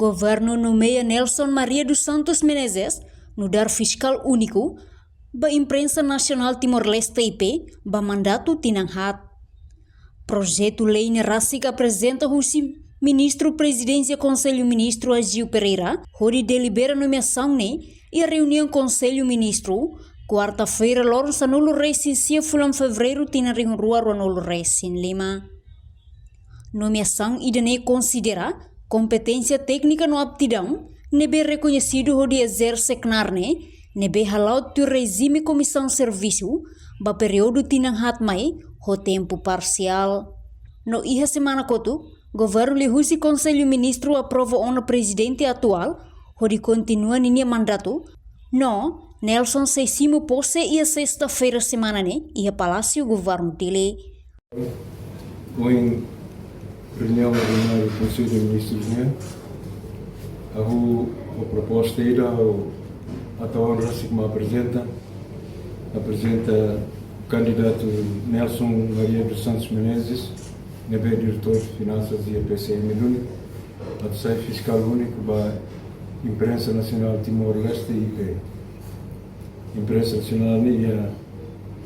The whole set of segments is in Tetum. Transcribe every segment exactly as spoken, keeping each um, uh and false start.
Governu nomeia Nelson Maria dos Santos Menezes nu'udar Fiskál Úniku ba Imprensa Nasionál Timor-Leste, I P, ba mandatu tinan haat. Projetu lei ne'e rasik aprezenta husi Ministru Prezidénsia Konsellu Ministru Agio Pereira, hodi delibera nomeasaun ne'e iha reuniaun Konsellu Ministru, kuarta-feira, loron sanulu-resin-sia fulan Fevereiru tinan rihun rua ruanulu-resin-lima. Nomeasaun ida-ne'e konsidera kompeténsia téknika no aptidaun ne'ebé rekoñesidu hodi ezerse knaar ne'e, ne'ebé hala'o tuir rejime komisaun servisu ba períodu tinan haat mai ho tempu parsiál. No iha semana kotuk, governu liuhusi Konsellu Ministru aprova ona prezidente atuál hodi kontinua ninia mandatu, no Nelson sei simu pose iha sesta-feira semana ne'e iha Palásiu Governu Dili. Ohin reuniaun ordinária Konsellu Ministrus nian, hahú ho proposta ida, ha'u atu ohin rasik mak aprezenta, aprezenta kandidatu Nelson Maria dos Santos Menezes, ne'ebé diretór finansas iha P C M duni, atu sai Fiskál Úniku ba Imprensa Nasionál Timor-Leste, I P. Imprensa Nasionál ne'e iha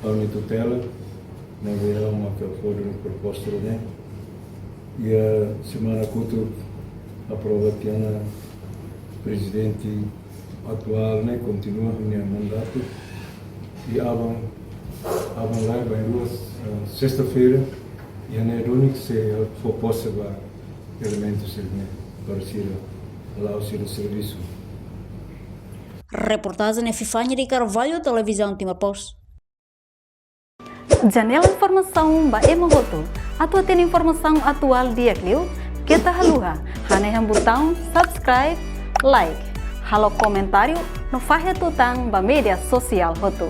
ha'u-nia tutela, ne'ebé ha'u maka fó duni proposta ne'e. Iha semana kotuk aprova tiha ona prezidente atuál ne'e kontinua ninia mandatu. I aban, aban-bainrua, eh, sesta-feira, iha ne'e duni sei fó pose ba elementu sira-ne'e para sira hala'o sira-nia servisu. Reportajen Epifania de Carvalho, Televizaun Timor Post. Janela informasaun ba ema hotu. Atu hatene informasaun atuál di'ak liu, keta haluha hanehan butaun subscribe, like, halo komentáriu no fahe tutan ba média sosiál hotu.